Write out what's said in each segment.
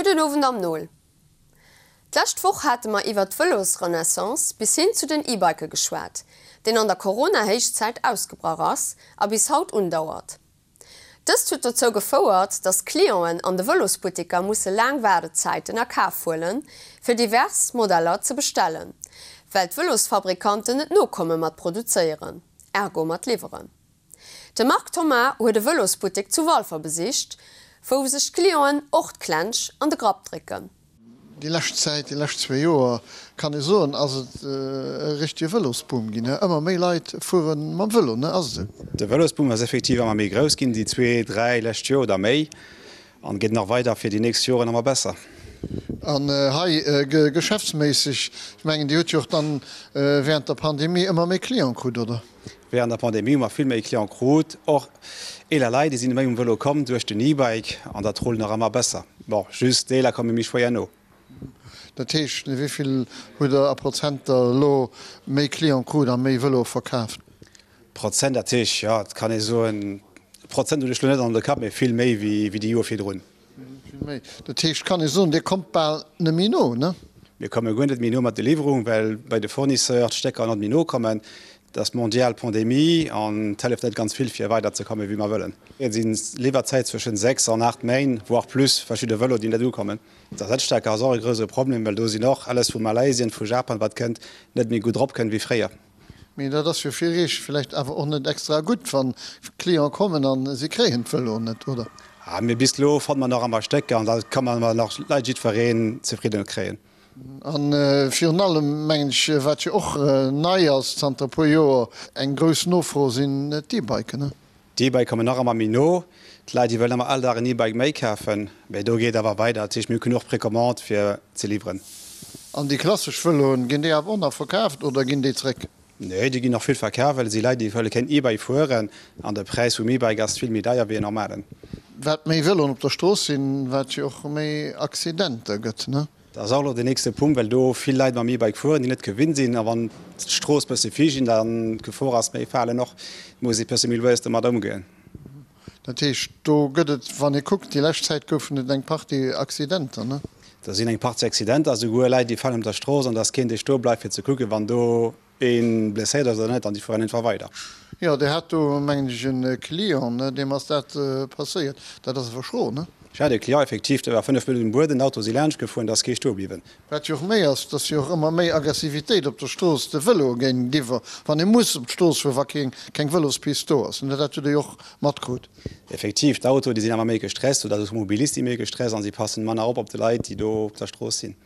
Gudden Owend am Nol. D'lescht Woch hate mer iwwert d'Vëlosrenaissance bis hin zu den E-Bike geschwat, deen an der Corona-Héichzäit ausgebrach ass a bis haut undauert. Dëst huet dozou gefouert, datt Clienten an de Vëlosbutteker musse laang Waardezäiten a Kaf huelen, fir divers Modeller ze bestellen, well d'Vëlosfabrikanten net nokomme mat produzéieren, ergo mat liwweren. De Marc Thoma huet e Vëlosbuttek zu Walfer besicht, wou sech d'Clienten och d'Klensch an de Grapp drécken. Déi lescht Zäit, déi lescht zwee Joer, kann ee soen, ass et e richtege Vëlosboom ginn. Ëmmer méi Leit fuere mam Vëlo, ne? Ass et esou? De Vëlosboom ass effektiv ëmmer méi grouss ginn, déi zwee, dräi lescht Joer oder méi, an geet nach weider fir déi nächst Joren ëmmer besser. An hei geschäftsméisseg, ech mengen, Dir hutt jo och dann während der Pandemie ëmmer méi Clienten krut, oder? Während der Pandemie hu mer vill méi Client krut, och eeler Leit, déi sinn méi um Vëlo komm duerch den E-Bike an dat rullt nach ëmmer besser. Bon, just d'Eeler komme méi schwéier no. Dat heescht, wéi vill hutt Der a Prozenter elo méi Client krut a méi Vëloe verkaaft? Prozent, dat heescht, jo, et kann ee soen, Prozent hunn ech elo net an de Kapp, mee vill méi wéi déi Joer virdrun. Vill méi. Dat heescht, kann ee soen, Dir kommt bal net méi no, ne? Mir komme guer net méi no mat de Liwwerung, well bei de Fournisseur d'Stécker net méi nokommen. Et ass mondial Pandemie an et hëlleft net ganz vill, fir weiderzekommen, wéi mer wëllen. Et sinn Liwwerzäit zwëschen 6 an 8 Méint, voire plus, verschidde Vëlo, déi net ukommen. D'Ersatzstecker ass och e grouse Problem, well do sinn och alles vu Malaysien, vu Japan, wat kënnt, net méi gutt eropkënnt wéi fréier. Mee dat ass jo fir Iech villäicht awer och net extra gutt, wann Clienten kommen a si kréien d'Vëloen net, oder? Ah, mee bis elo fanne mer nach ëmmer Stécker an da kann mer nach Leit jiddwereen zefridden kréien. A virun allem, mengen ech, wat jo och nei ass zanter e puer Joer, eng grouss Nofro sinn d'E-Biken, ne? D'E-Bike kommen nach ëmmer méi no. D'Leit, déi wëllen ëmmer all Dag en E-Bike méi kafen. Mee do geet awer weider. Dat heescht, mir hu genuch Précommande fir ze liwweren. An déi klassesch Vëloen, ginn déi awer och nach verkaaft oder ginn déi zréck? Nee, déi ginn nach vill verkaf, well et si Leit, déi wëlle keen E-Bike fueren an de Präis vum E-Bike ass vill méi deier wéi en normalen. Wat méi Vëloen op der Strooss sinn, wat jo och méi Accidenter gëtt, ne? Dat ass och elo den nächste Punkt, well do vill Leit mam E-Bike fueren, déi net gewinnt sinn. A wann d'Strooss bësse vill ginn, dann d'Gefor ass méi falen och, muss ee bësse méi lues domat ëmgoen. Dat heescht, do gëtt et, wann ee kuckt, déi lescht Zäit goufen et eng Partie Accidenter, ne? Da sinn eng Partie Accidenter, esouguer Leit, déi falen op der Strooss an da ass keen, dee stoe bleift fir ze kucken, wann do Een blesséiert ass oder net an déi fueren einfach weider. Jo, Dir hat do, mengen ech, e Client, ne, deem ass dat passéiert. Dat ass awer schro, ne? Ech hat e Client, effektiv, dee war 5 Minutten um Bueden, den Auto si laanscht gefuer, da ass kee stoe bliwwen. Wat jo och méi ass, dass jo och ëmmer méi Aggressivitéit op der Strooss de Vëloe géintiwwer, wann ee muss op d'Strooss fueren, wa keng, keng Vëlospist do ass, ne? Dat hutt Der jo och matkrut. Effektiv, d'Autoe, déi sinn ëmmer méi gestresst oder d'Automobilist si méi gestresst an si passen manner op op de Leit, déi do op der Strooss sinn.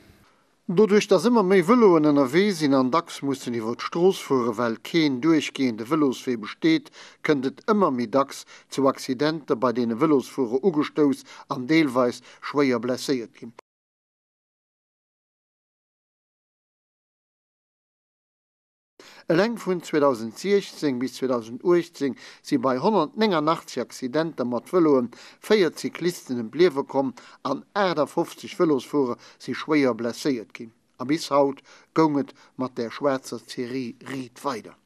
Doduerch dass ëmmer méi Vëloen ënnerwee sinn an dacks mussen iwwer d'Strooss fuere well keen duerchgehende Vëloswee besteet, kënnt et ëmmer méi dacks zu Accidenter bei deene Vëlosfuerer ugestouss an deelweis schwéier blesséiert ginn. Eleng vun 2016 bis 2018 si bei 189 Accidenter mat Vëloe 4 Cyclisten ëm d'Liewe komm an 58 Vëlosfuerer si schwéier blesséiert ginn. A bis haut goung et mat där schwaarzer Serie riit weider.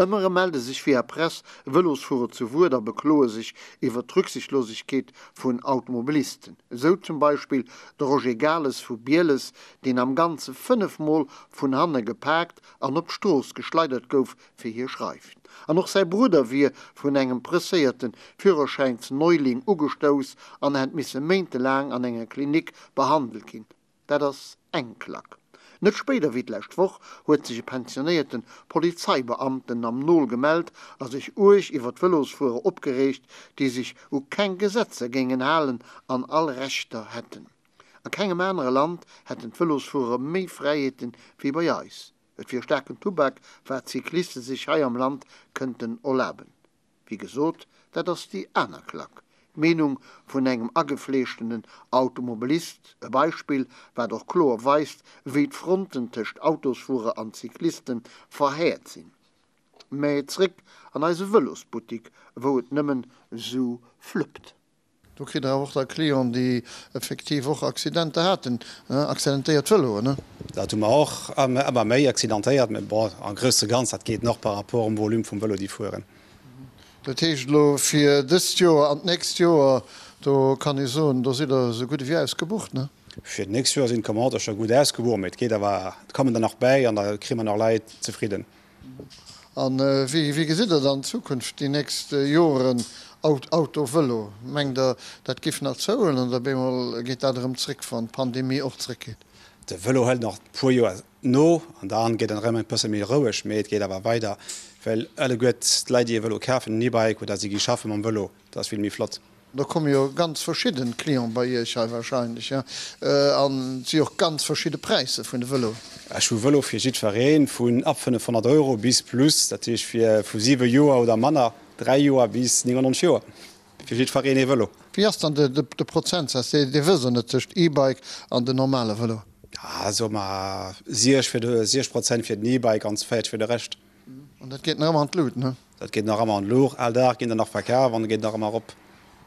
Ëmmer erëm melde sech via Press Vëlosfuerer zu Wuert a bekloe sech iwwer d'Rücksichtlosegkeet vun Automobilisten. Esou zum Beispill de Roger Gales vu Bieles, deen am Ganze 5 Mol vun hanne gepaakt an op d'Strooss geschleidert gouf, wéi hie schreift. An och säi Brudder wier vun engem presséierte Führerschäinsneuling ugestouss an hätt misse méintelaang an enger Klinik behandelt ginn. Dat ass eng Klack. Net spéider wéi d'lescht Woch huet sech e pensionéierte Polizeibeamten am Nol gemellt a sech uerg iwwer d'Vëlosfuerer opgereegt, déi sech u keng Gesetzer géingen halen an all Rechter hätten. A kengem anere Land hätten d'Vëlosfuerer méi Fräiheeten wéi bei eis. Et wier staarken Tubak, wat d'Cycliste sech hei am Land kënnten erlaben. Wéi gesot, dat ass déi aner Klack. D'Meenung vun engem agefleeschtenen Automobilist, e Beispill, wat och kloer weist, wéi d'Fronten tëscht Autosfuerer an Cyclisten verhäert sinn. Mä zréck an eise Vëlosbuttik, wou et nëmmen sou fluppt. Do kritt Der awer och da Clienten, déi effektiv och Accidenter haten, accidentéiert Vëloen, ne? Dat hu mer och ëmmer méi, accidentéiert, mä bon, am grousse Ganzen, dat geet nach par rapport um Volume vum Vëlo, déi fueren. Dat heescht elo fir dëst Joer an d'nächst Joer. Do kann ee soen, do sidd Der esou gutt ewéi ausgebucht, ne? Fir d'nächst Joer sinn d'Commandë scho gutt ausgebucht, mee et geet awer, et kommen der nach bäi an da kréie mer nach Leit zefridden. A wéi gesitt Der dann d'Zukunft déi nächst Joren, Auto, Vëlo? Mengt Der, dat giff nach zouhuelen oder bemol geet dat erëm zréck, wann d'Pandemie och zréckgeet? De Vëlo hëlt nach e puer Joer no an dann geet en erëm e bësse méi roueg, mee et geet awer weider, well alleguer d'Leit, déi e Vëlo kafen, en E-Bike oder si gi schaffe mam Vëlo, dat ass vill méi flott. Do komme jo ganz verschidden Clienten bei Iech hei wahrscheinlech, jo? An et si och ganz verschidde Präisser vun de Vëloen. Ech hu Vëlo fir jiddwereen, vun ab 500 Euro bis plus, dat heescht fir vu 7 Joer oder manner, 3 Joer bis 99 Joer, fir jiddwereen ee Vëlo. Wéi ass dann de Prozentsaz, dee wësst Der net, tëscht E-Bike an den normale Vëlo? Soe mer 60 Prozent fir den E-Bike an 40 fir de Rescht. An dat geet nach ëmmer an d'Lut, ne? Dat geet nach ëmmer an d'Luucht. All Dag ginn der nach verkaf an et geet nach ëmmer erop.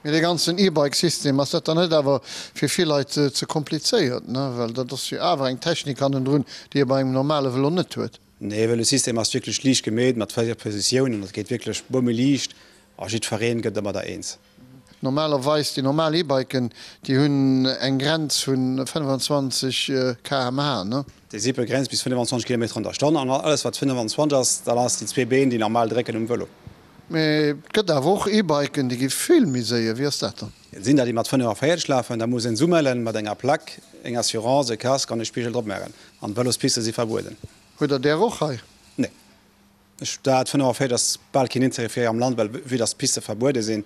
Mee dee ganzen E-Bike-System, ass dat dann net awer fir vill Leit ze komplizéiert, ne? Well dat ass jo awer eng Technik hannendrun, déi ee bei engem normale Vëlo net huet. Nee, well de System ass wierklech liicht gemeet mat 4 Positiounen. Dat geet wierklech bommeliicht a jiddfereen gëtt domadder eens. Normalerweis, déi normal E-Biken, déi hunn eng Grenz vu 25 km/h, ne? Déi si begrenzt bis 25 Kilometer an der Stonn an alles wat 25 ass, dat ass déi zwee Been, déi normal drécken um Vëlo. Mee et gëtt awer och E-Biken, déi gi vill méi séier. Wéi ass dat dann? Et sinn der, déi mat 45 lafen. Da muss een s'umellen mat enger Plack, eng Assurance, e Casque an e Spigel drop maachen. An d'Vëlospiste si verbueden. Hutt der där och hei? Nee. Ech, dat 45 ass bal keen Intérêt fir hei am Land, well vue dass d'Piste verbuede sinn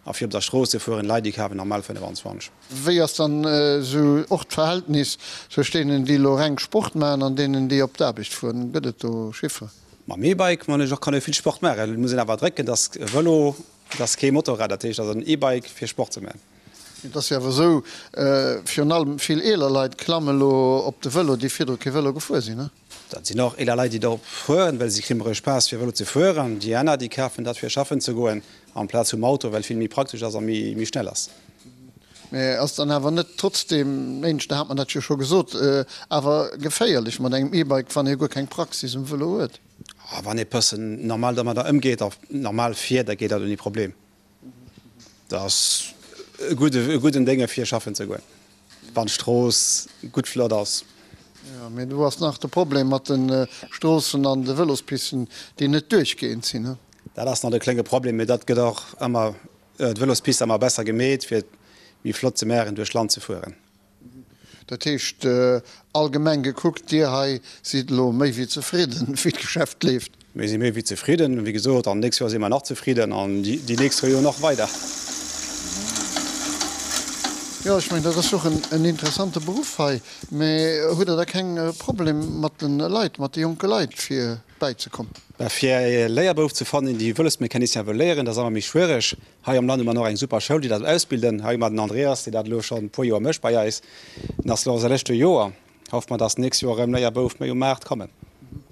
a fir op der Strooss ze fueren, Leit déi kafen normal 25. Wéi ass dann esou och d'Verhältnis zwëscht deenen déi elo reng Sport maachen an deenen déi op d'Aarbecht fueren? Gëtt et do Chiffere? Mam E-Bike man ech och, kann ee vill Sport maachen. Et muss een awer drécken, dass e Vëlo, et ass kee Motorrad, dat heescht et ass en E-Bike fir Sport ze maachen. Et ass jo awer esou, virun allem vill eeler Leit klamme elo op de Vëlo, déi virdru kee Vëlo gefuer sinn. Dat sinn och eeler Leit, déi dorop fueren, well si krimmere Spaass fir Vëlo ze fueren. Déi aner, déi kafen dat fir schaffen ze goen amplaz vum Auto, well vill méi praktesch ass a méi schnell ass. Mä ass dann awer net trotzdeem, éineschter hat mer dat jo scho gesot, awer geféierlech mat engem E-Bike, wann ee guer keng Praxis um Vëlo huet? Wann ee bëssen normal domadder ëmgeet a normal fiert, da geet dat ouni Problem. Dat ass e gudden Dénge fir schaffen ze goen, wann d'Strooss gutt flott ass. Jo, mee do ass nach de Problem mat de Stroossen an de Vëlospisten, déi net duerchgehend sinn, he? Dat ass nach de klénge Problem, mee dat gëtt och ëmmer, d'Vëlospiste ëmmer besser gemeet, fir et méi flott ze maachen, duerch d'Land ze fueren. Dat heescht, allgemeng gekuckt, Dir hei sidd elo méi wéi zefridden, wéi d'Geschäft leeft? Mir si méi wéi zefridden, wéi gesot, an d'nächst Joer si mer nach zefridden an déi nächst Joer nach weider. Jo, ech mengen, dat ass och en interessante Beruff hei. Mä hutt Der da keng Problem mat de Leit, mat de jonke Leit, fir bäizekommen? Bah, fir e Léierbouf ze fannen, dee Vëlosmecanicien wëll léieren, dat ass ëmmer méi schwiereg. Hei am Land hu mer nach eng super Schoul, déi dat ausbilden. Hei hu mer den Andreas, dee dat elo schonn e puer Joer mécht bei eis. En ass elo a säi leschte Joer. Hoffe mer, dass d'nächst Joer erëm Léierbouf méi um Maart kommen.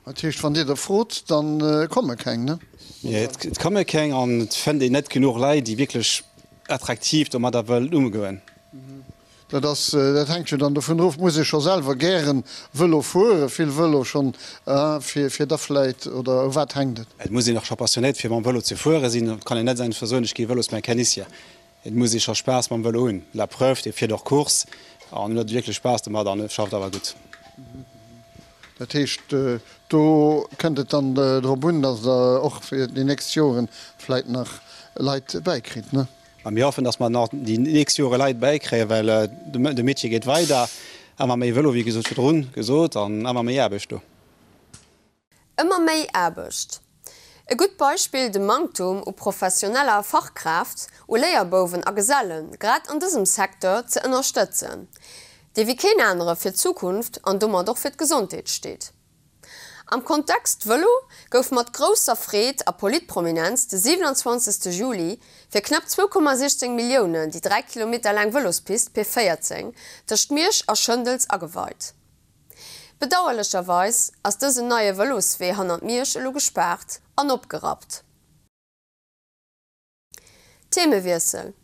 Dat heescht, wann Dir der frot, da komme keng, ne? Nee, et komme keng an et fënnt een net genuch Leit, déi wierklech attraktiv domadder wëllen ëmgoen. Dat ass, dat hänkt jo dann dovun of, muss ee scho selwer gären Vëlo fueren, vill Vëlo schonn, fir fir da vläit, oder u wat hänkt et? Et muss een och scho passionéiert fir mam Vëlo ze fuere sinn. Et kann een net einfach soen, ech gi Vëlosmecanicien. Et muss ee scho Spaass mam Vëlo hunn. La preuve, dee fiert och Course an huet wierklech Spaass domat an schafft awer gutt. Dat heescht, do kënnt et dann drop un, datt Der och fir déi nächst Joren vläit nach Leit bäikritt, ne? A mir hoffen, dass mer nach déi nächst Jore Leit bäikréien, well de Métier geet weider, ëmmer méi Vëlo, wéi gesot virdrun gesot, an ëmmer méi Aarbecht do. Ëmmer méi Aarbecht. E gutt Beispill, de Manktum u professioneller Fachkraaft, u Léierbouwen a Gesellen, grad an dësem Secteur ze ënnerstëtzen, dee wéi keen anere fir d'Zukunft an domat och fir d'Gesondheet steet. Am Kontext Vëlo gouf mat grousser Freed a Politprominenz de 27 Juli fir knapp 2,16 Milliounen déi 3 Kilometer laang Vëlospist P14 tëscht Miersch a Schëndels ageweit. Bedauerlecherweis ass dësen neie Vëloswee hannert Miersch elo gespaart an opgerappt. Themewiessel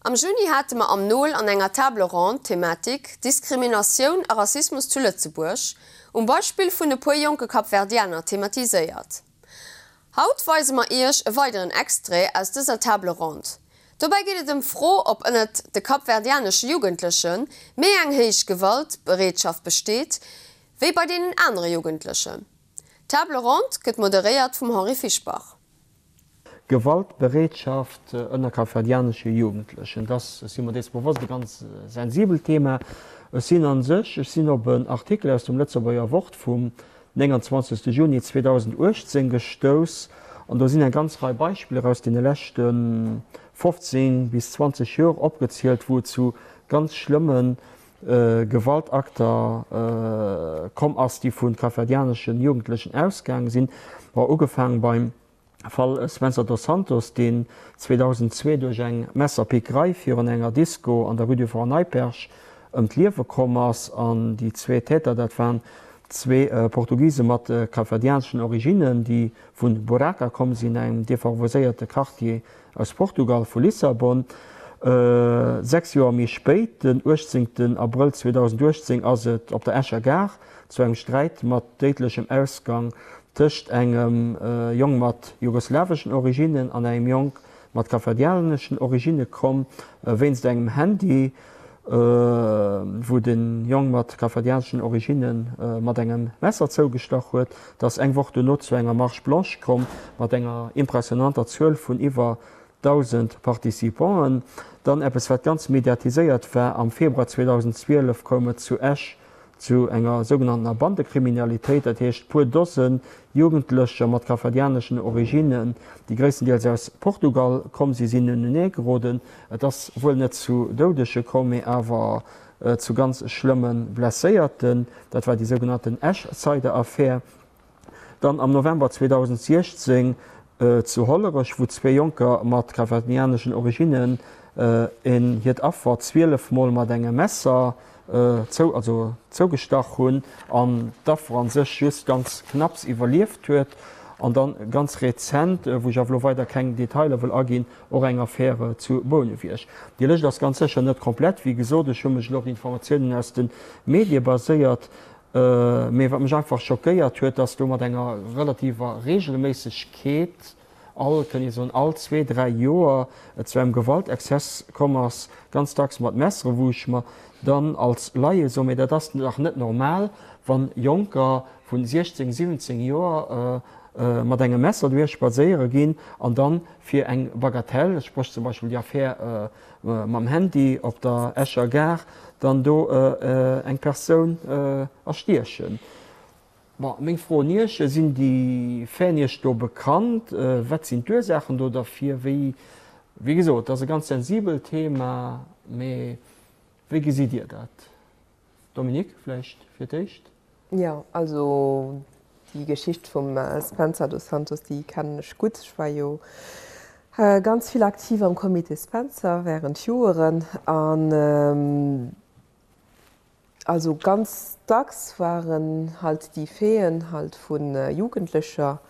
Am Juni hate mer am Nol an enger Table ronde d'Thematik Diskriminatioun a Rassismus zu Lëtzebuerg um Beispill vun e puer jonke Kapverdianer thematiséiert. Haut weise mer Iech e weideren Extrait aus dëser Table ronde. Dobäi geet et ëm d'Fro, ob ënnert de kapverdianesche Jugendleche méi eng héich Gewaltbereetschaft besteet, wéi bei deenen anere Jugendlechen. D'Table ronde gëtt moderéiert vum Henri Fischbach. Gewaltbereetschaft ënner kapverdianesche Jugendlechen, dat ass, ech si mer dees bewosst, e ganz sensibelt Thema. Ech sinn a sech, ech sinn op en Artikel aus dem Lëtzebuerger Wort vum 29. Juni 2018 gestouss an do sinn eng ganz Rei Beispiller aus deene leschte 15 bis 20 Joer opgezielt, wou et zu ganz schlëmme Gewaltakter komm ass, déi vu kapverdianeschen Jugendlechen ausgaange sinn, bon, ugefaang beim Fall Spencer dos Santos, deen 2002 duerch eng Messerpickerei virun enger Disco an der Rue du Fort Neipperg ëm d'Liewe komm ass. An déi zwee Täter, dat waren zwee Portugise mat kapverdianeschen Originnen, déi vu Buraca komm sinn, engem defavoriséierte Quartier aus Portugal, vu Lissabon. 6 Joer méi spéit, den 18 Abrëll 2018, ass et op der Escher Gare zu engem Sträit mat déidlechem Ausgang tëscht engem Jong mat jugoslaweschen Originnen an engem Jong mat kapverdianeschen Originne komm, wéinst engem Handy, wou de Jong mat kapverdianeschen Originne mat engem Messer zougestach huet. Et ass eng Woch dono zu enger Marche blanche komm mat enger impressionanter Zuel vun iwwer 1.000 Participanten. Dann eppes wat ganz mediatiséiert war, Am Februar 2012 koum et zu Esch zu enger sougenanntener Bandekriminalitéit, dat heescht puer Dose Jugendlecher mat kapverdianeschen Originnen, déi gréisstendeels aus Portugal komm sinn, sinn unenee geroden. Et ass wuel net zu Doudege komm, mee awer zu ganz schlëmme Blesséierten. Dat war déi sougenannten Esch-Cider-Affär. Dann am November 2016 zu Hollerech, wou zwee Jonker mat kapverdianeschen Originnen een hiert Affer 12 Mol mat engem Messer zou, also zougestach hunn an d'Affer an sech just ganz knapps iwwerlieft huet. An dann ganz rezent, wou ech awer elo weider keng Detailer wëll aginn, och eng Affäre zu Bouneweg. Déi Lëscht ass ganz sécher net komplett. Wéi gesot, ech hu mech elo op Informatiounen aus de Medie baséiert. Mee wat mech einfach schockéiert huet, dass do mat enger relativer Regelméissegkeet, all, kënnt ee soen, all zwee, dräi Joer et zu engem Gewaltexzess komm ass, ganz dacks mat Messere, wou ech mer dann als Laie soen, mee dat ass dach net normal, wann Jonker vu 16, 17 Joer mat engem Messer dohier spadséiere ginn an dann fir eng Bagatelle, spréch zum Beispill déi Affär mam Handy op der Escher Gare, dann do eng Persoun erstiechen. Bon, meng Fro un Iech, Sinn déi Faiten Iech do bekannt? Wat sinn d'Ursaachen do derfir? Wéi, wéi gesot, et ass e ganz sensibelt Thema, mee wéi gesitt Dir dat? Dominique, vläicht fir d'éischt? Jo, also déi Geschicht vum Spencer dos Santos, déi kennen ech gutt. Ech war jo ganz vill aktiv am Comité Spencer während Joeren an also ganz dacks waren halt déi Faiten halt vu Jugendlecher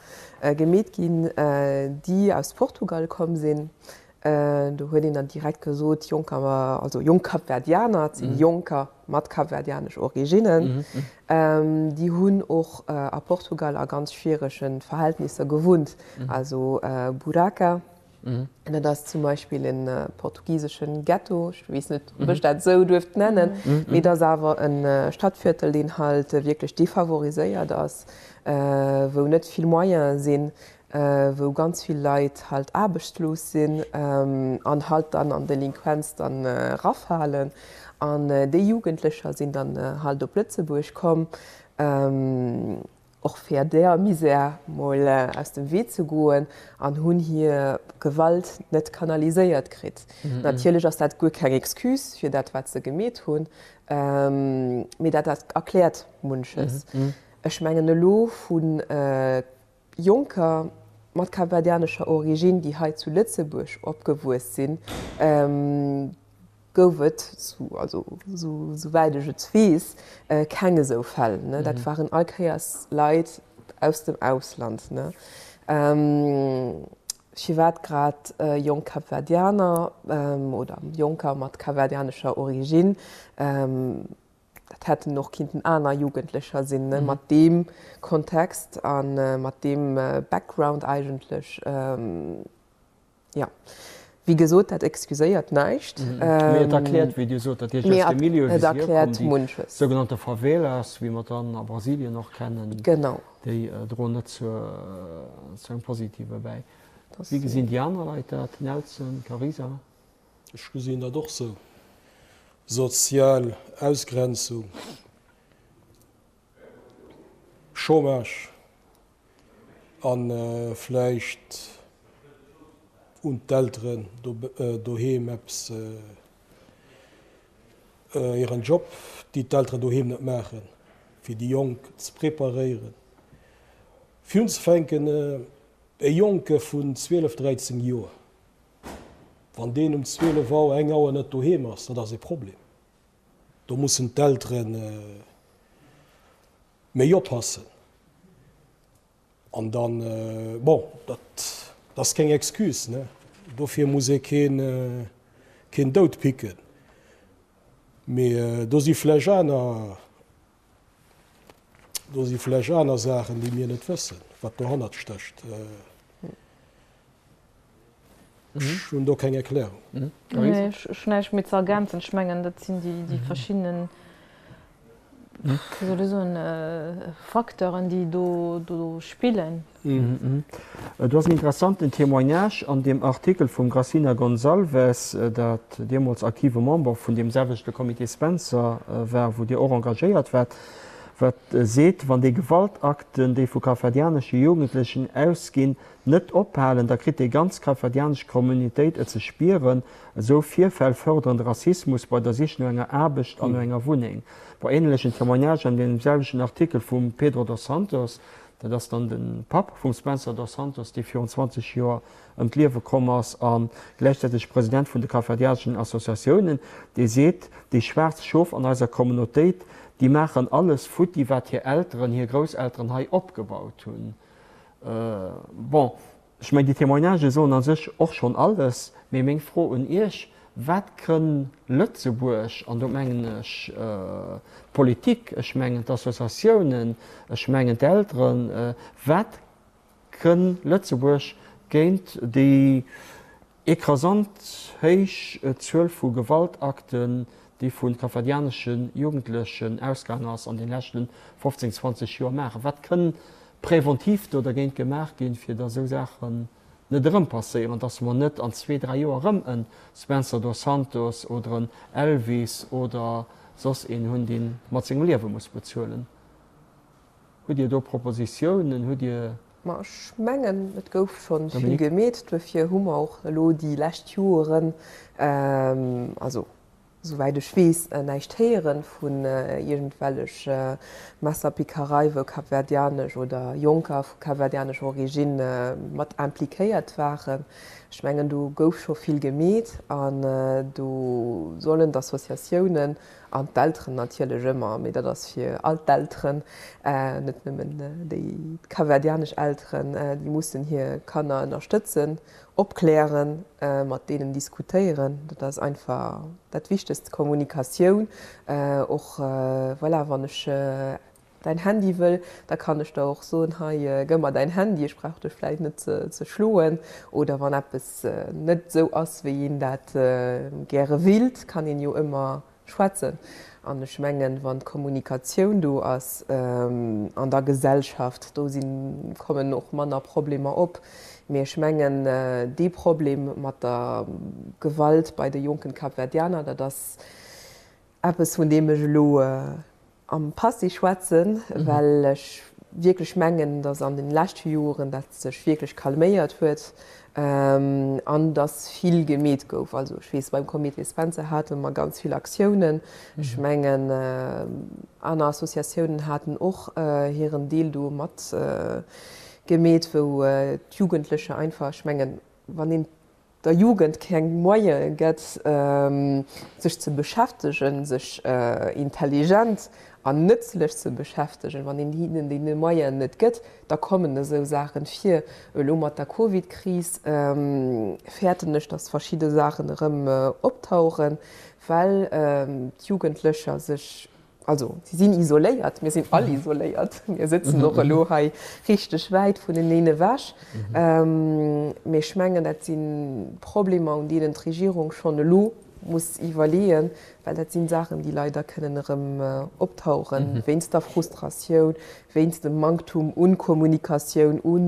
gemeet ginn, déi aus Portugal komm sinn. Do huet een dann direkt gesot, Jonker, also jonk Kapverdianer, et sinn Jonker mat kapverdianesch Originnen, déi hunn och a Portugal a ganz schwierege Verhältnisser gewunnt, also Buraca, dat ass zum Beispill e portugiseschen Ghetto, ech weess net, ob ech dat esou duerft nennen, mee et ass awer e Stadtviertel, deen halt wierklech defavoriséiert ass, wou net vill Moyene sinn, wou ganz vill Leit halt aarbechtslos sinn an halt dann an Delinquenz dann erafalen. An déi Jugendlecher sinn dann halt op Lëtzebuerg komm, och fir där Misär mol aus dem Wee ze goen an hunn hir Gewalt net kanaliséiert kritt. Natierlech ass dat guer keng Excuse fir dat wat se gemeet hunn, mee dat erkläert munches. Ech mengen elo vu Jonker mat kapverdianescher Originn, déi hei zu Lëtzebuerg opgewuess sinn, gouf et, also souwäit ech et weess, keng esou Fäll. Dat waren all Kéiers Leit aus dem Ausland. Firwat grad jonk Kapverdianer oder Jonker mat kapverdianescher Originn? Dat hätten och kinnten aner Jugendlecher sinn, ne, mat deem Kontext a mat deem Background eigentlech. Jo. Wéi gesot, dat excuséiert näischt. Mee et erkläert, wéi Dir sot, dat heescht aus dem Milieu, wéi se hierkommen, déi sougenannte Favelas, wéi mer dann a Brasilien och kennen, déi droen net zu engem Positive bäi. Wéi gesinn déi aner Leit dat, Nelson, Carisa? Ech gesinn dat och sou. Sozial Ausgrenzung, Chômage a vläicht hunn d'Elteren doheem eppes, hiren Job, déi d'Elteren doheem net maachen, fir déi Jonk ze preparéieren. Fir unzefänken, e Jonke vun 12, 13 Joer, Wann deen um 12 Auer, eng Auer net doheem ass, dat ass ee Problem. Do mussen d'Eltere méi oppassen. An dann, bon, dat ass keng Excuse, ne? Dofir muss ee keen, keen dout picken. Mee do si vläch aner, do si vläch aner Saachen, déi mir net wëssen, wat dohannert stécht. Ech hunn do keng Erklärung. Nee, ech hunn näischt méi ze ergänzen. Ech mengen, dat sinn déi verschidden, wéi soll ech soen, Facteuren, déi do spillen. Do ass en interessanten Témoignage an deem Artikel vum Grassina Gonçalves, dat deemools aktive Member vun deem selwechte Comité Spencer war, wou Dir och engagéiert waart, wat seet, Wann déi Gewaltakten, déi vu kapverdianesche Jugendlechen ausginn, Net ophalen, da kritt déi ganz kapverdianesch Communautéit et ze spieren. Esou Virfäll fërderen de Rassismus bei der Sich no enger Aarbecht an no enger Wunneng. Bei ähnlechen Témoignagen an deem selwechten Artikel vum Pedro dos Santos, dat ass dann de Papp vum Spencer dos Santos, dee virun 20 Joer ëm d'Liewe komm ass a gläichzäiteg President vun de kapverdianeschen Associatiounen, dee seet, Déi schwaarz Schof an eiser Communautéit, déi maachen alles futti, wat hir Elteren, hir Grousselteren hei opgebaut hunn. Bon, ech mengen, déi Témoignagen soen a sech och schonn alles. Mee meng Fro un Iech, Wat kënn Lëtzebuerg, an do mengen ech d'Politik, ech mengen d'Associatiounen, ech mengen d'Elteren, wat kënn Lëtzebuerg géint déi Ecrasant héich Zuel vu Gewaltakten, déi vu kapverdianesche Jugendlechen ausgaang ass an den leschten 15, 20 Joer maachen. Wat kënn präventiv do dergéint gemaach ginn, fir datt esou Saachen net erëm passéieren, datt mer net an zwee, dräi Joer erëm en Spencer dos Santos oder en Elvis oder soss een hunn, dee mat sengem Liewe muss bezuelen? Hutt Dir do Propositiounen? Hutt Dir. Ma ech mengen, et gouf scho vill gemeet. Duerfir hu mer och elo déi lescht Joren, also souwäit ech weess, näischt héiere vun iergendwellech Messerpickerei, wou kapverdianesch oder Jonker vu kapverdianescher Origine mat impliquéiert waren. Ech mengen, do gouf scho vill gemeet an do sollen d'Associatiounen An d'Elteren natierlech ëmmer, mee dat ass fir all d'Elteren, net nëmmen déi kapverdianesch Elteren, déi mussen hir Kanner ënnerstëtzen, opklären, mat deenen diskutéieren. Dat ass einfach dat Wichtegst, Kommunikatioun och. Voilà, wann ech däin Handy wëll, da kann ech der och soen, hei gëmm mer däin Handy, ech brauch dech vläicht net ze schloen. Oder wann eppes net esou ass, wéi een dat gäre willt, kann een jo ëmmer schwätzen. An ech mengen, wann d'Kommunikatioun do ass an der Gesellschaft, do sinn, kommen och manner Problemer op. Mee ech mengen, dee Problem mat der Gewalt bei de jonken Kapverdianer, dat ass eppes, vun deem ech elo am Passé schwätzen, well ech wierklech mengen, datt an den leschte Joren dat sech wierklech calméiert huet an datt vill gemeet gouf. Also ech weess, beim Comité Spencer hate mer ganz vill Aktiounen. Ech mengen, aner Associatiounen haten och hiren Deel do mat gemeet, wou d'Jugendlecher einfach, ech mengen, wann een der Jugend keng Moyene gëtt, sech ze beschäftegen, sech intelligent an nëtzlech ze beschäftegen, wann een hinnen déi Moyenen net gëtt, da kommen esou Saachen vir. Elo mat der Covid-Kris fäerten ech, datt verschidde Saachen erëm optauchen, well d'Jugendlecher sech. Also si sinn isoléiert, mir sinn all isoléiert, mir sëtzen och elo hei richteg wäit vuneneen ewech. Mee ech mengen, dat si Problemer, un deenen d'Regierung schonn elo muss iwwerleeën, well dat si Saachen, déi leider kënnen erëm optauchen, wéinst der Frustratioun, wéinst dem Manktum un Kommunikatioun, u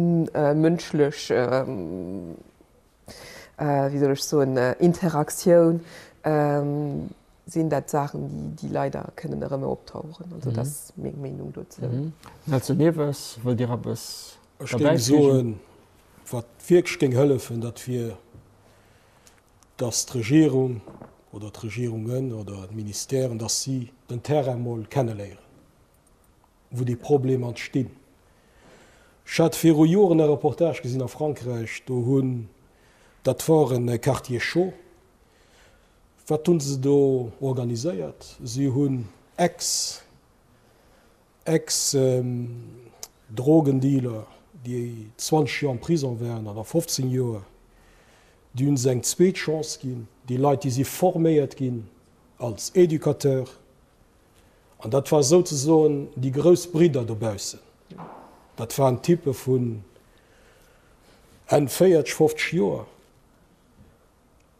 mënschlech, wéi soll ech soen, Interaktioun, sinn dat Saachen, déi leider kënnen erëm optauchen. Also dat ass meng Meenung dozou. Nelson Neves, wëllt Dir eppes Ech géing soen, wat wierklech géing hëllefen, dat wier, datt d'Regierung oder d'Regierungen oder d'Ministèren, datt si den Terrain mol kenneléieren, wou déi Problemer entstinn. Ech hat viru Joren e Reportage gesinn a Frankräich, do hunn, dat war e Quartier chaud, wat hunn se do organiséiert? Si hunn ex, ex Drogendealer, déi 20 Joer am Prison waren oder 15 Joer, déi hunn se eng zweet Chance ginn, déi Leit, déi si forméiert ginn als Educateur, An dat war souzesoen déi grouss Bridder dobaussen. Dat waren Typpe vun Enn 40, 50 Joer.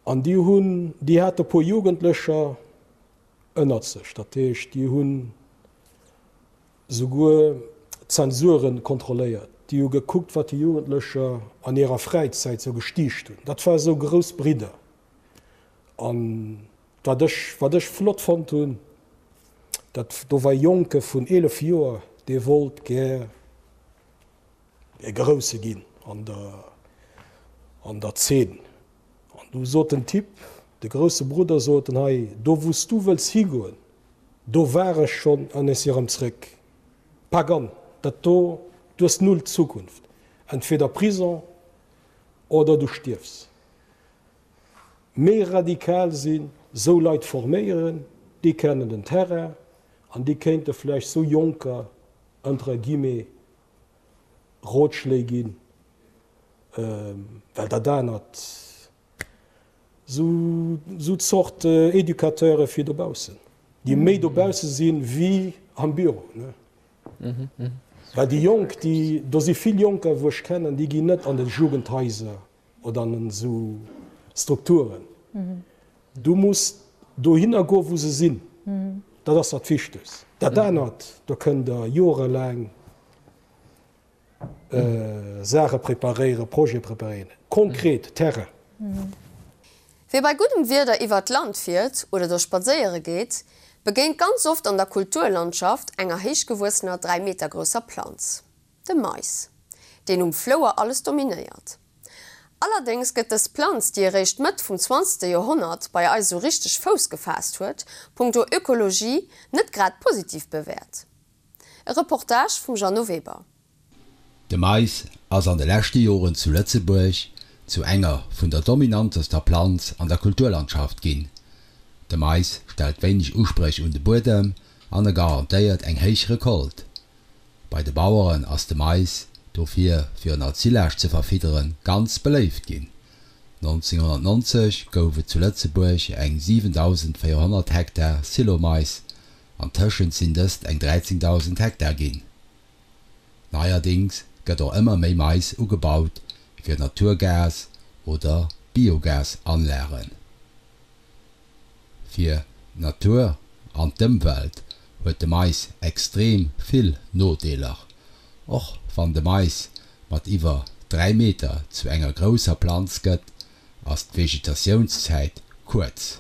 An déi hunn, déi hate e puer Jugendlecher ënnert sech. Dat heescht, déi hunn souguer d'Zensuren kontrolléiert. Déi hu gekuckt, wat déi Jugendlecher an hirer Fräizäit sou gestiicht hunn. Dat war esou grouss Bridder. An wat ech, wat ech flott fonnt hunn, dat do war e Jonke vun 11 Joer, dee wollt gär e Grousse ginn an der, an der Zeen. An du sot den Typ, de grousse Brudder sot en, hei, do wou s du wëlls higoen, do war ech schonn an ech si erëm zréck. Pak an, dat do, du hues null Zukunft, entweder Prison oder du stierfs. Méi radikal sinn, sou Leit forméieren, déi kennen den Terrain an déi kéinte vläicht sou Jonker entre guillemets Rotschléi ginn, well dat anert, sou sou Zort Educateure fir dobaussen, déi méi dobausse sinn wéi am Büro, ne? Well déi Jonk, déi, do si vill Jonker wou ech kennen, déi ginn net an de Jugendhaiser Oder an esou Strukturen. Du muss dohinner goen, wou se sinn. Dat ass dat Wichtegst. Dat anert, do kënnt Der jorelaang Saache preparéieren, Projete preparéieren. Konkret, Terrain. Wie bei guddem Wieder iwwert d'Land fiert oder do spadséiere geet, begéint ganz oft an der Kulturlandschaft enger héichgewuessener 3 Meter grousser Planz. De Mais, deen um Flouer alles dominéiert. Allerdéngs gëtt dës Planz, déi eréischt Mëtt vum zwanzegste Joerhonnert bei eis esou richteg Fouss gefaasst huet, punkto Ökologie net grad positiv bewäert. E Reportage vum Jeannot Weber. De Mais ass an de leschte Joren zu Lëtzebuerg zu enger vun der dominantester Planz an der Kulturlandschaft ginn. De Mais stellt wéineg Uspréch un de Buedem an e garantéiert eng héich Recolte. Bei de Baueren ass de Mais dofir fir en als Silage ze verfidderen ganz beléift ginn. 1990 gouf et zu Lëtzebuerg eng 7.400 Hektar Silomais, an tëschent sinn dëst eng 13.000 Hektar ginn. Neierdings gëtt och ëmmer méi Mais ugebaut fir Naturgas oder Biogasanlagen. Fir d'Natur an d'Ëmwelt huet de Mais extrem vill Nodeeler. Och wann de Mais mat iwwer 3 Meter zu enger grousser Planz gëtt, ass d'Vegetatiounszäit kuerz.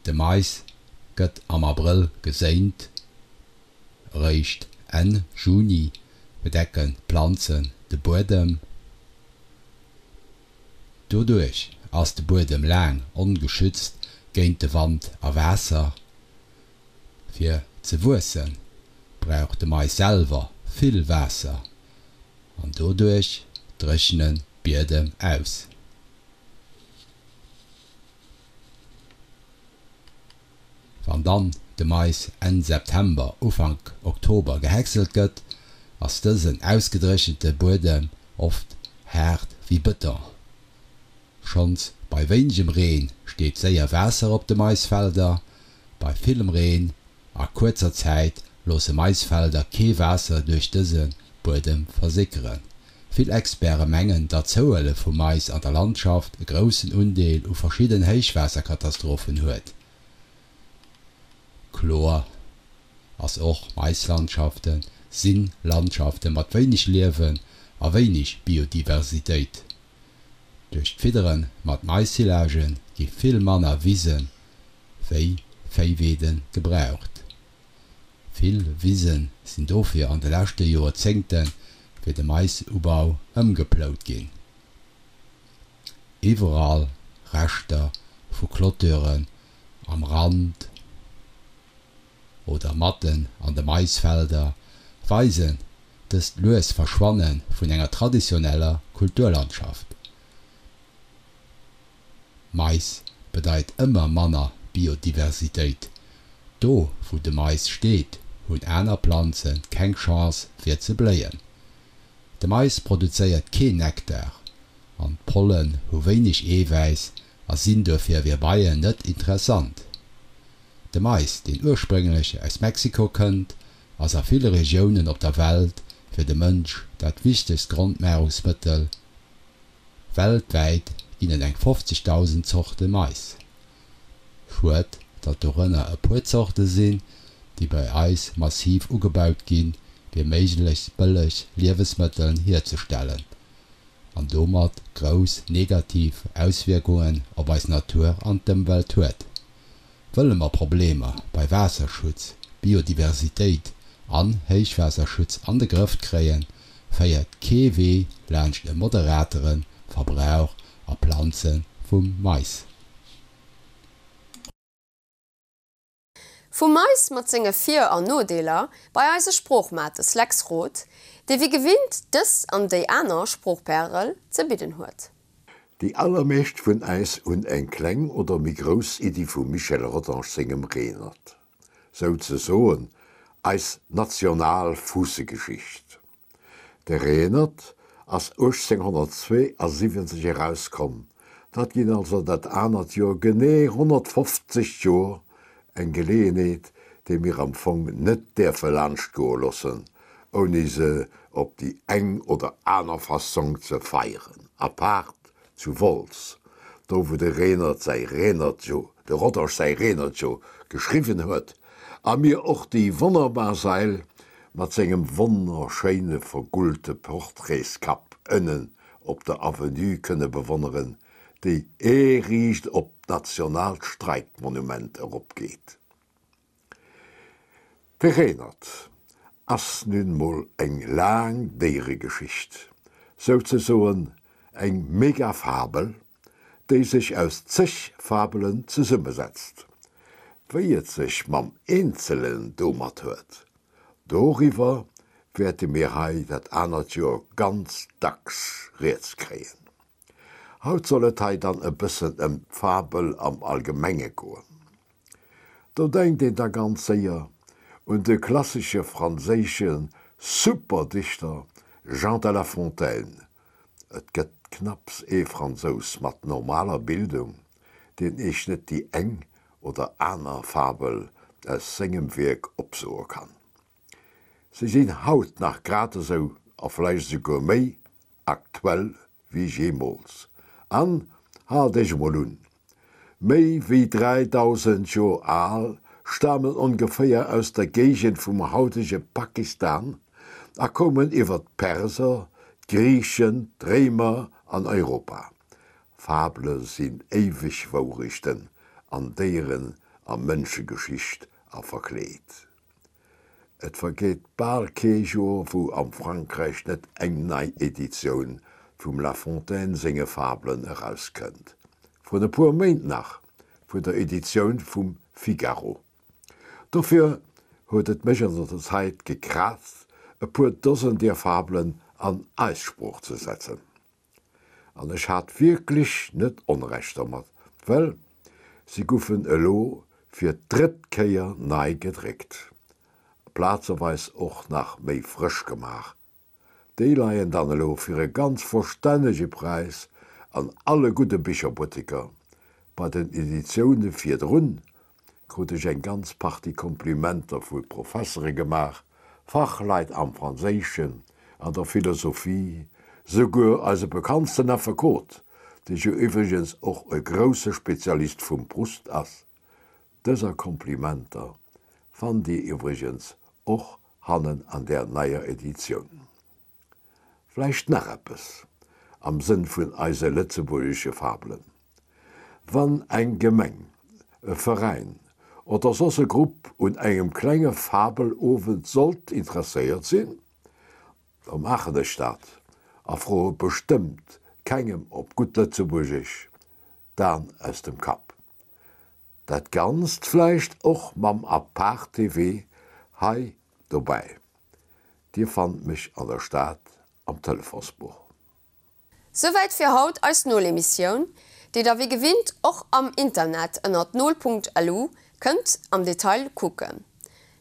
De Mais gëtt am Abrëll geséint, eréischt Enn Juni bedecken d'Planzen de Buedem. Doduerch ass de Buedem laang ongeschützt géint de Wand a Waasser. Fir ze wuesse brauch de Mais selwer vill Waasser an doduerch dréchnen d'Biedem aus. Wann dann de Mais Enn September, Ufank Oktober gehäckselt gëtt, ass dësen ausgedréchente Buedem oft haart wéi Bëton. Schonns bei wéinegem Reen steet séier Waasser op de Maisfelder. Bei villem Reen a kuerzer Zäit loosse Maisfelder kee Waasser duerch dëse Buedem versickeren. Vill Experte mengen, datt d'Zouhuele vu Mais an der Landschaft e groussen Undeel u verschidden Héichwaasserkatastrophen huet. Kloer ass och, Maislandschafte si Landschafte mat wéineg Liewen a wéineg Biodiversitéit. Duerch d'Fiddere mat Maissilage gi vill manner Wise wéi Véiweede gebraucht. Vill Wise sinn dofir an de leschte Joerzéngte fir de Maisubau ëmgeplout ginn. Iwwerall Reschter vu Clôturen am Rand oder matten an de Maisfelder weisen dëst lues Verschwanne vun enger traditioneller Kulturlandschaft. Mais bedeit ëmmer manner Biodiversitéit. Do wou de Mais steet, hunn aner Planze keng Chance fir ze bléien. De Mais produzéiert keen Nektar an d'Pollen hu wéineg Eewäiss a sinn duerfir fir Beien net interessant. De Mais, deen ursprénglech aus Mexiko kënnt, ass a ville Regiounen op der Welt fir de Mënsch dat wichtegst Grondnahrungsmëttel. Weltwäit ginn et eng 50.000 Zorte Mais. Schued, datt dorënner e puer Zorte sinn, déi bei eis massiv ugebaut ginn, fir méiglechst bëlleg Liewesmëtteln hierzestellen an domat grouss negativ Auswierkungen op eis Natur an d'Ëmwelt huet. Wëlle mer Problemer bei Waasserschutz, Biodiversitéit an Héichwaasserschutz an de Grëff kréien, féiert kee Wee laanscht e moderatere Verbrauch a Planze vum Mais. Vum Mais mat senge Vir an Nodeeler bei eise Sproochmates Lex Roth, dee wéi gewinnt dës an déi aner Sproochpärel ze bidden huet. Déi allermeescht vun äis hunn eng kleng oder méi grouss Iddi vum Michel Rodange sengem Renert, souzesoen eis national Fuussegeschicht. De Renert ass 1872 erauskomm, dat ginn also dat anert Joer genee 150 Joer, eng Geleeënheet, déi mir am Fong net däerfe laanschtgoe loossen, ouni se op déi eng oder aner Fassong ze feieren, apaart zu Wolz, do wou de Renert säi Renert jo, de Rodange säi Renert jo geschriwwen huet, a mir och déi wonnerbar Sail mat sengem wonnerschéine vergullte Portraitskapp ënnen op der Avenue kënne bewonneren, déi ee riicht op d'nationaalt Streikmonument eropgeet. De Renert ass nun mol eng laang Déieregeschicht, souzesoen eng Megafabel, déi sech aus zeg Fabelen zesummesetzt. Wéi et sech mam Eenzelen domat huet, doriwwer wäerte mir hei dat anert Joer ganz dacks rieds kréien. Haut soll et hei dann e bëssen ëm d'Fabel am Allgemenge goen. Do denkt een da ganz séier un de klassesche franséische Superdichter Jean de La Fontaine. Et gëtt knapps ee Fransous mat normaler Bildung, deen iech net déi eng oder aner Fabel aus sengem Wierk opsoe kann. Se sinn haut nach grad esou, a vläicht esouguer méi, aktuell wéi jeemools. An, haalt iech emol un, méi wéi 3000 Joer al, stamen ongeféier aus der Géigend vum hautege Pakistan a koumen iwwer d'Perser, d'Griichen, d'Réimer an Europa. Fabele sinn éiweg Wourechten an Déieren a Mënschegeschicht a verkleet. Et vergeet bal kee Joer, wou am Frankräich net eng nei Editioun vum La Fontaine senge Fabelen erauskënnt. Vrun e puer Méint nach vun der Editioun vum Figaro. Dofir huet et mech an der Zäit gekraazt, e puer Dosen deer Fabelen an eis Sprooch ze setzen. An ech hat wierklech net Onrecht domat, well si guffen elo fir d'drëtt Kéier nei gedréckt, plazeweis och nach méi frësch gemaach. Déi leien dann elo fir e ganz verstännege Präis an alle gudde Bicherbutteker. Bei den Editioune virdrun. krut ech eng ganz Partie Komplimenter vu Professere gemaach, Fachleit am Franséischen, an der Philosophie, souguer eise bekanntsten Affekot, dee jo iwwregens och e grousse Spezialist vum Proust ass. Dëser Komplimenter fannt Dir iwwregens och hannen an där neier Editioun. Vläicht nach eppes am Sënn vun eise lëtzebuergesche Fabelen, Wann eng Gemeng, e Veräin oder soss e Grupp un engem klenge Fabelowend sollt interesséiert sinn, da maachen ech dat a froe bestëmmt kengem op gutt Lëtzebuergesch d'An aus dem Kapp. Dat Ganzt vläicht och mam Apart-TV hei dobäi. Dir fannt mech an der Stad am Telefonsbuch. Souwäit fir haut eis Nol-Emissioun, déi der wéi gewinnt och am Internet ënnert nol.lu kënnt am Detail kucken.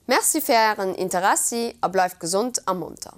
Merci fir ären Interessi a bleift gesond a monter.